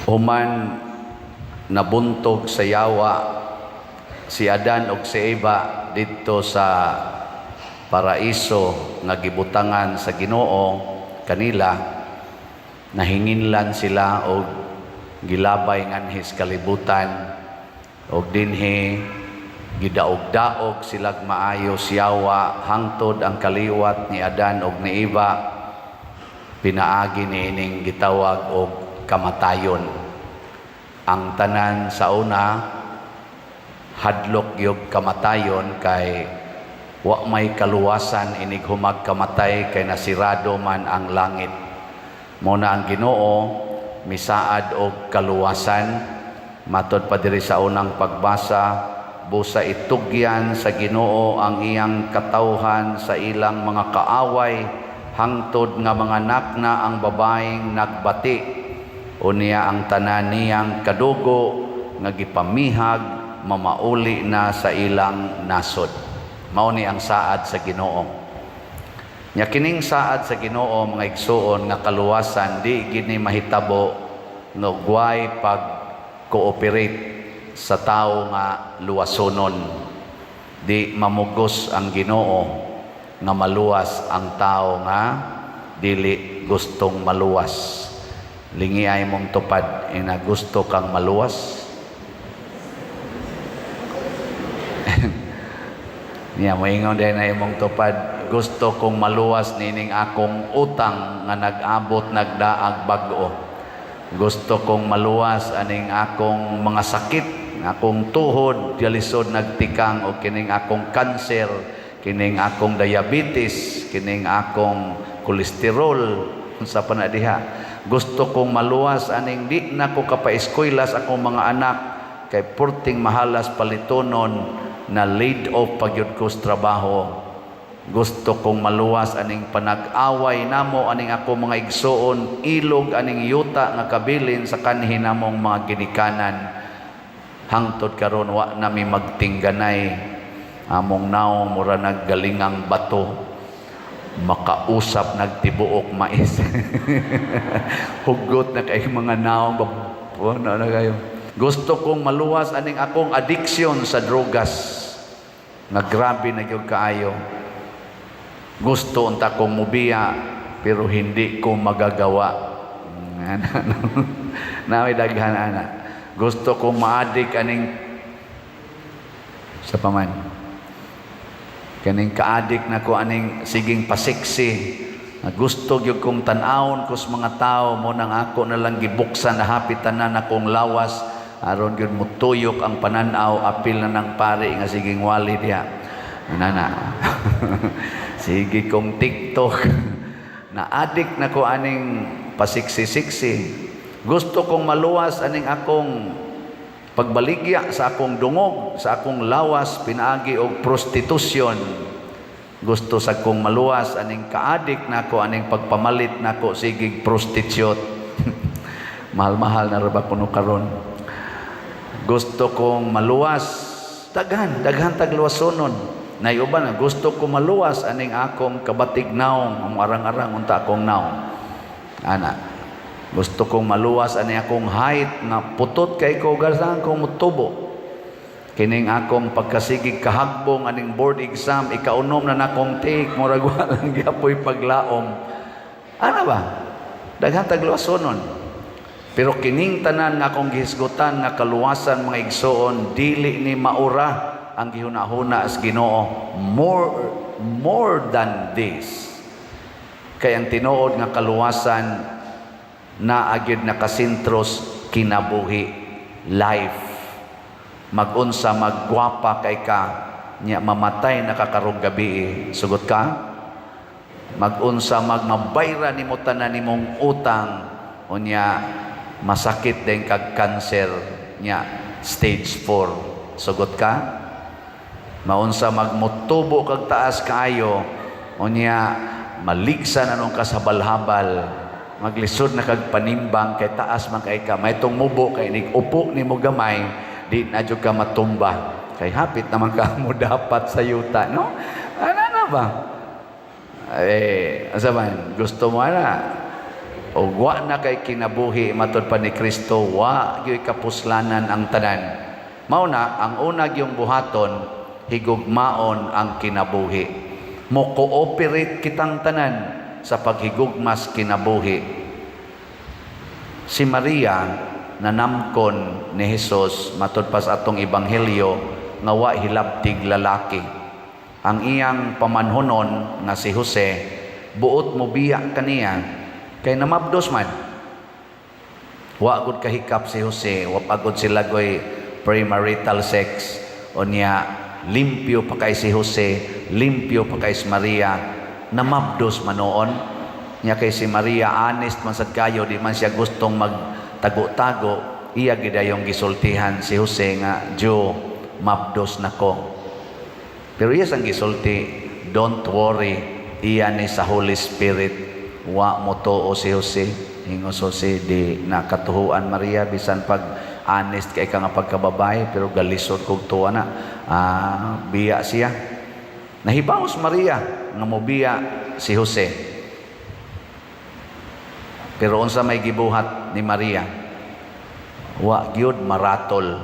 Human nabuntog sa yawa si Adan ug si Eva didto sa paraiso nga gibutangan sa Ginoo kanila, nahinginlan sila og gilabay nganhis kalibutan, og dinhi gidaog-daog silag maayo siyawa hangtod ang kaliwat ni Adan ug ni Eva pinaagi niining gitawag og kamatayon. Ang tanan sa una hadlok gyud kamatayon kay wa may kaluwasan inig humag kamatay kay nasirado man ang langit. Mao na ang Ginoo misaad og kaluwasan. Matod pa diri sa unang pagbasa, busa itugyan sa Ginoo ang iyang katawhan sa ilang mga kaaway hangtod nga manganak na ang babaeng nagbati. Unya ang tanan niyang kadugo nga gipamihag mamauli na sa ilang nasod. Mao ni ang saad sa Ginoo. Nya kining saad sa Ginoo, mga igsuon, nga kaluwasan, di gini mahitabo nga way pag cooperate sa tawo nga luwasonon. Di mamugos ang Ginoo nga maluwas ang tao nga dili gustong maluwas. Lingi ay mong tupad, ina gusto kang maluwas. Niya moingon din na imong tupad, gusto kong maluwas nining akong utang nga nag-abot nagdaag bag-o. Gusto kong maluwas aning akong mga sakit, akong tuhod galisod nagtikang, o kining akong kanser, kining akong diabetes, kining akong kolesterol, unsa pa na diha. Gusto kong maluwas aning di na ko kapaeskwela sa akong mga anak kay purting mahalas palitonon, na laid off pagyud ko sa trabaho. Gusto kong maluwas aning panag-away namo aning ako mga igsuon, ilog aning yuta nga kabilin sa kanhi namong mga ginikanan. Hangtod karon wa nami magtingganay. Among naong mura naggalingang bato. Makausap nagtibuok mais. Hugot na kay mga naong na na kayo. Gusto kong maluwas aning akong addiction sa drogas nga grabe na gyud kaayo. Gusto unta kong mubiya pero hindi ko magagawa. Naay daghan ana. Gusto kong maadik aning sa paman. Kaning kaadik na ko aning siging pasiksi. Na gusto gyud kong tan-awon ko sa mga tao, mo nang ako na lang gibuksan na hapit tanan akong lawas aron gyud mutuyok ang pananaw, apil na ng pari nga siging wali diha. Nana. Sige kong TikTok. Na adik na ko aning pasiksi-siksi. Gusto kong maluwas aning akong pagbaligya sa akong dungog, sa akong lawas, pinaagi og prostitusyon. Gusto sa kong maluwas aning kaadik nako aning pagpamalit nako sigig prostitute. Mahal-mahal na ra ba kuno karon. Gusto kong maluwas, daghan, daghan tagluwasonon. Nayuban na gusto ko maluwas aning akong kabatig naong, ang arang-arang unta akong naong. Ana. Gusto kong maluwas ani akong height nga putot kay ko gasan kong mutubo. Kining akong pagkasigig kahagbong aning board exam, ikaunom na nakong take, murag walang gyapoy paglaom. Ana ba? Daghan tagluwasonon. Pero kining tanan nga akong gihisgutan nga kaluwasan, mga igsoon, dili ni maura ang gihuna-huna sa Ginoo. More than this. Kay ang tinuod nga kaluwasan naa gyud nakasentros kinabuhi, life. Magunsa maggwapa kay ka nya mamatay na ka karong gabi, sugot ka. Magunsa magmabayra nimo tanan nimong utang, unya masakit din kag cancer nya stage 4, sugot ka. Maunsa magmutubo kag taas kaayo, unya maligsa na nung kasabal-habal, maglisod na kag panimbang kay taas man kay ka, may tong mubo kay nig upo nimo gamay, di na jud ka matumba kay hapit naman ka mo dapat sa yuta, no? Ano na ba eh, asa man gusto mo ana? O wa na kay kinabuhi, matud pa ni Kristo, wa gyud kapuslanan ang tanan. Mao na ang una gyung buhaton, higugmaon ang kinabuhi. Mo cooperate kitang tanan sa paghigugmas kinabuhi. Si Maria nanamkon ni Jesus, matud pa sa atong ebanghelyo, nga wa hilabtig lalaki. Ang iyang pamanhonon nga si Jose buot mo biya kaniya kay namabdos man. Wa gud kahikap si Jose, wa pagod sila goy premarital sex. Unya limpyo pa kay si Jose, limpyo pa kay si Maria, namabdos man noon. Nya kay si Maria honest man sad kayo, di man siya gustong magtago-tago, iya gidayong gisultihan si Jose nga, "Joe, mabdos nako." Pero iya sang gisulti, "Don't worry, iya ni sa Holy Spirit." Wa mo tuo si Jose. Ingon Jose, "Di nakatuhuan, Maria, bisan pag honest kay ka nga pagkababae, pero galisod kog tuwa na." Ah, biya siya. Nahibaos Maria nga mobiya si Jose. Pero unsa may gibuhat ni Maria? Wa gyud maratol.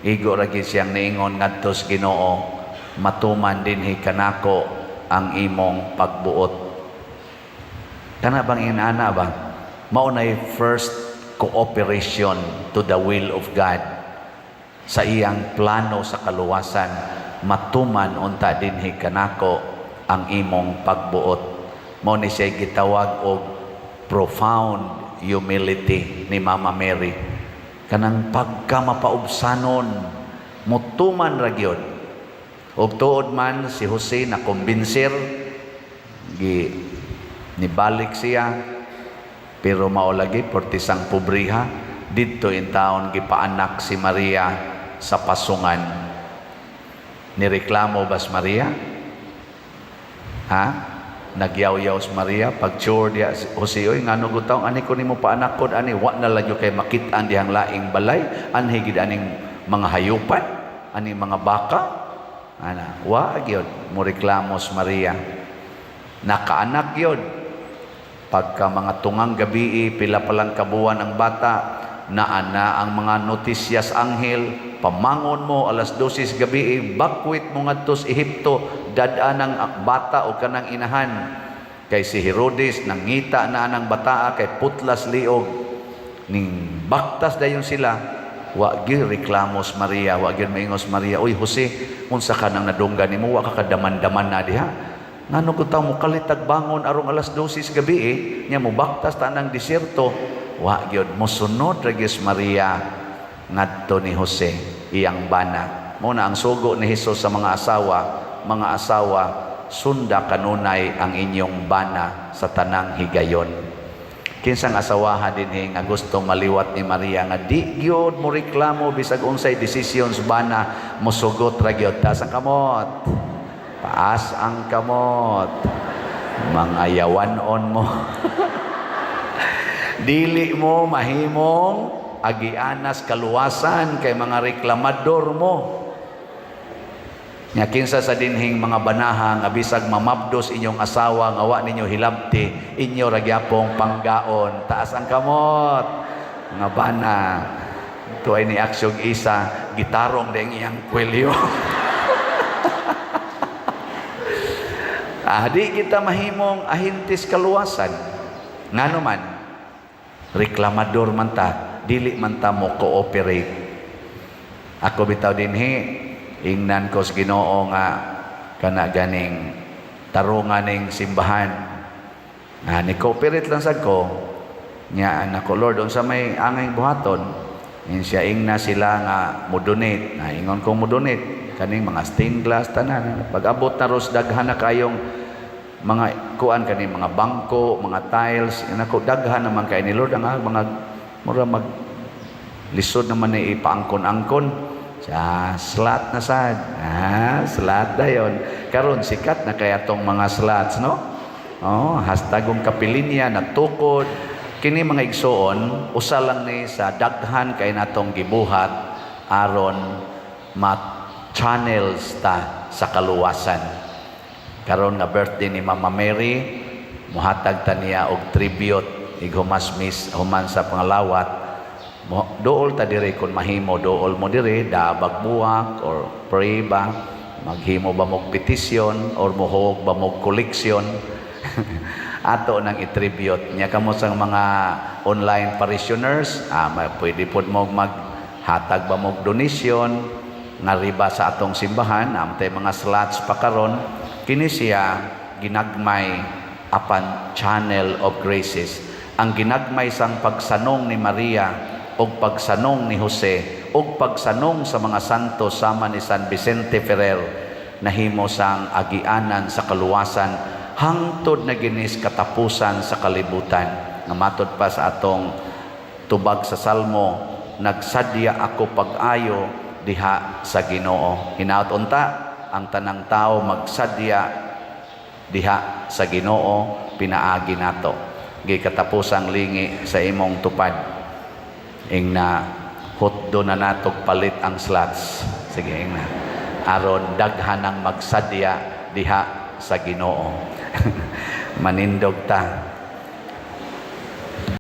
Igo ra gyud siyang niingon ngadto sa Ginoo, "Matuman dinhi kanako ang imong pagbuot." Kana bang inana ba? Mao nay first cooperation to the will of God sa iyang plano sa kaluwasan, "Matuman unta dinhi kanako ang imong pagbuot." Mao ni siya gitawag og profound humility ni Mama Mary. Kanang pagka mapaubsanon, mutuman ra gyud. Og tuod man si Jose na kumbinser, gi nibalik siya, pero mao lagi portisang pobriha didto in town, gipaanak si Maria sa pasungan. Nireklamo bas Maria? Ha? Nagyaw-yaw si Maria pag chore diya si Jose, "Oy, ngano gud taong ani ko nimo paanak kod ani, wa na lang kay makit-an dihang laing balay, anhi gid aning mga hayupan, aning mga baka?" Ana, wa gyud mo reklamo si Maria. Nakaanak gyud. Pagka mga tungang gabi, pila pa lang kabuwan ang bata, naana ang mga notisyas anghel, "Pamangon mo alas 12 gabi, bakwit mo ngadto sa Ehipto, dad-an ang bata o kanang inahan. Kay si Herodes nangita na anang bataa kay putlas liog." Ning baktas dayon sila, wa gyud reklamos Maria, wa gyud maingos Maria, "Uy Jose, unsa ka nang nadunggan nimo, wa ka kadaman-daman na diha? Ngano kung tao mo kalitag bangon arong alas 12 gabi eh, nya mo baktas ta ng disyerto?" Wa gyud, mosunod ra gyud si Maria ngadto ni Jose, iyang bana. Mo na ang sugo ni Hesus sa mga asawa, "Mga asawa, sunda kanunay ang inyong bana sa tanang higayon." Kinsang asawaha dinhi nga gusto maliwat ni Maria nga di gyud mo reklamo bisag unsay decisions bana, mosugot ra gyud? Taas ang kamot. Taas ang kamot. Mga yawanon mo. Dili mo mahimong agianas kaluwasan kay mga reklamador mo. Nya kinsa sa dinhing mga banaha nga bisag mamabdos inyong asawa nga wa ninyo hilabti, inyo ra gyapong panggaon? Taas ang kamot. Mga bana. Ito ay ni Aksyog isa, gitarong ding iyang kwelyo. Ah, di kita mahimong ahintis kaluwasan. Ngano man, reklamador man ta, dili man ta mo cooperate. Ako bitaw dinhi, ingnan ko sa Ginoo nga kana ganing tarungan ning simbahan. Ah, ni cooperate lang sad ko. Nya nako, "Lord, unsa may angay buhaton?" In siya ingna sila nga mo donate. Na ingon ko mo donate kaning mga stained glass tanan. Pag abot na ros daghan na kayong mga kuan kani mga bangko, mga tiles, nako, daghan naman kay ni Lord ang mga mura mag lisod naman ni ipaangkon-angkon. Sa slat na sad. Ah, slat dayon. Karon sikat na kaya tong mga slats, no? Oh, #kapilinya natukod. Kini mga igsuon, usa lang ni sa daghan kay natong gibuhat aron ma-channels ta sa kaluwasan. Karon nga birthday ni Mama Mary, muhatag ta niya og tribute. Ighumas mis human sa pangalawat mo, dool ta diri kung mahimo, dool mo diri dabag buwak or pray ba, maghimo ba mog petisyon or mohog ba mog koleksyon, ato nang i-tribute niya. Kamo sa mga online parishioners, pwede pod mo maghatag ba mog donation nga riba sa atong simbahan. Amtay mga slots pa karon. Kini siya ginagmay apan channel of graces. Ang ginagmay sang pagsanong ni Maria og pagsanong ni Jose og pagsanong sa mga santo sama ni San Vicente Ferrer nahimo sang agianan sa kaluwasan hangtod na ginis katapusan sa kalibutan. Nga matod pa sa atong tubag sa Salmo, "Nagsadya ako pag-ayo diha sa Ginoo." Hinaot unta ang tanang tao magsadya diha sa Ginoo pinaagi nato. Gikatapusang lingi sa imong tupad. Ing na hutdo na natog palit ang slots. Sige, ing na. Aron daghan ang magsadya diha sa Ginoo. Manindog ta.